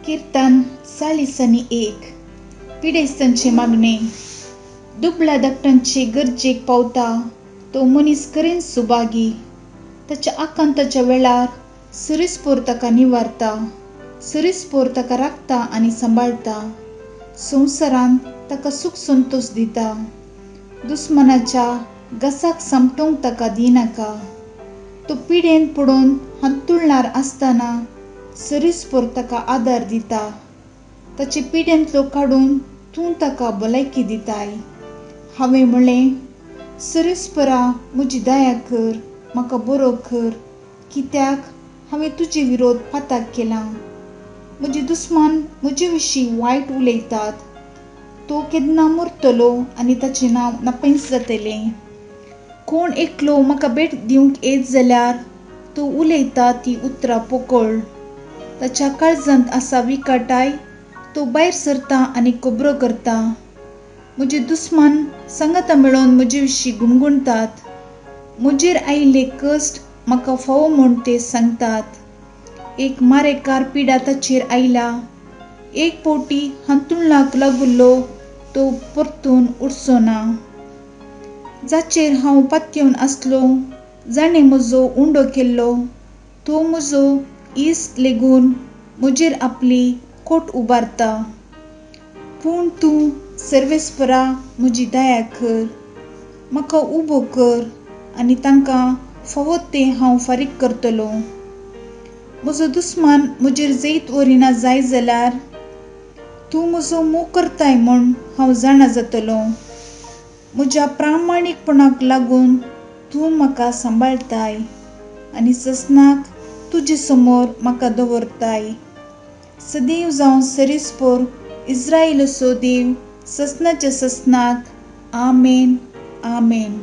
किर्तन 41, पिडेस्तांचें मागणें. दुबळ्या धाकट्यांचे गरजेक पावता तो मनीस खरेंच सुभागी. ताच्या आकांताच्या वेळार सरीसपोर ताका निवारता, सरीसपोर ताका राखता आनी सांबाळटा. संवसारांत ताका सूख संतोश दिता. दुस्मानाच्या घसाक सांपटूंक ताका दिनाका. तो पिडेन पडून हांतुळणार आसतना सरीसपोर ताका आदार दिता. ताचे पिडेंतलो काडून तूं ताका भलायकी दिताय. हांवें म्हणलें, सरीसपरा म्हजी दया कर, म्हाका बरो कर, कित्याक हांवें तुजे विरोध पाताक केलां. म्हजे दुस्मान म्हजे विशीं वायट उलयतात. तो केन्ना मरतलो आनी ताचें नांव नापैंस जातलें. कोण एकलो म्हाका भेट दिवंक येत जाल्यार तो उलयता ती उतरां पोकळ. ताच्या काळजांत आसा विकाटाय, तो भायर सरता आनी खबरो करता. म्हजे दुस्मान सांगाता मेळोवन म्हजे विशीं गुणगुणतात. म्हजेर आयिल्ले कश्ट म्हाका फावो म्हूण ते सांगतात. एक मारेकार पिडा ताचेर आयला. एक फावटी हांतुळणाक लागुल्लो तो परतून उठचो ना. जाचेर हांव पातयेवन आसलों, जाणें म्हजो उंडो केल्लो, तो म्हजो इश्ट लेगून म्हजेर आपली खोट उबारता. पूण तूं सर्वेस्परा म्हजी दया कर, म्हाका उबो कर आनी तांकां फावो तें हांव फारीक करतलों. म्हजो दुस्मान म्हजेर जैत व्हरिना जाय जाल्यार तूं म्हजो मोग करताय म्हूण हांव जाणा जातलों. म्हज्या प्रामाणीकपणाक लागून तूं म्हाका सांबाळटाय आनी ससनाक तुजे समोर म्हाका दवरताय. सदैव जावन सरीसपोर इस्रायलाचो देव ससनाच्या ससनाक. आमेन, आमेन.